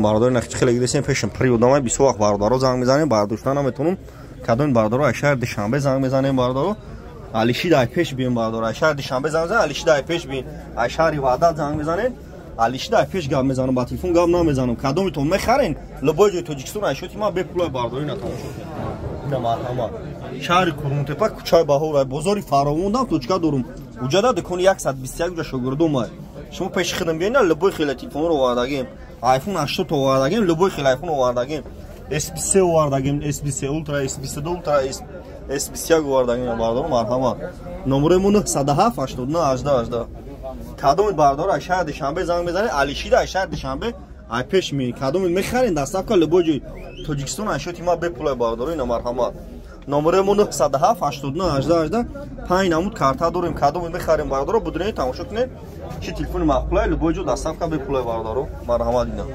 Бародари нахи хеле гидесем пешем при одамай бисёр вақт бародаро занг мезанем, бардошта наметонум. Кадоми бародаро аз шаҳри Душанбе занг мезанем, бародаро, Алиши дай пеш бием. Бародаро, аз шаҳри Душанбе занг мезанем, Алиши дай пеш бием. Аз шаҳри Ваҳдат занг мезанем, Алиши дай пеш гап мезанам, ба телефон гап намезанам. Кадомитон мехарен, любой ҷои Тоҷикистон айшоти ман бепулай, бародари на тамошо кунед. Ина марҳамат, шаҳри Курмутепа, кӯчаи Баҳор, бозори Фаровондам точка дорум. Уҷада дукони 121, уҷа шогирдумай. Шумо пеши хидм биёна, любой хела телефонро овардагем. iPhone 80 овардагем, любой хел iPhone овардагем. S23 овардагем, S23 Ultra, S22 Ultra, S21 овардагем, бародаро, марҳамат. Номерои мо 907 89 18 18. Кадомит бародаро аз шаҳри Душанбе занг мезанед, Алишида аз шаҳри Душанбе ай пеш ми. Кадомит мехарен, доставка любой ҷои Тоҷикистон айшоти ма бепулай, бародаро, ина марҳамат. Номерои мо 907 89 18 18. Панҷ намуд карта дорем, кадомит мехарем, бародаро, будуред, тамошо кунед. Чи телефони маъқулай, любой ҷо доставка бепулай, бародаро, марҳамат ина.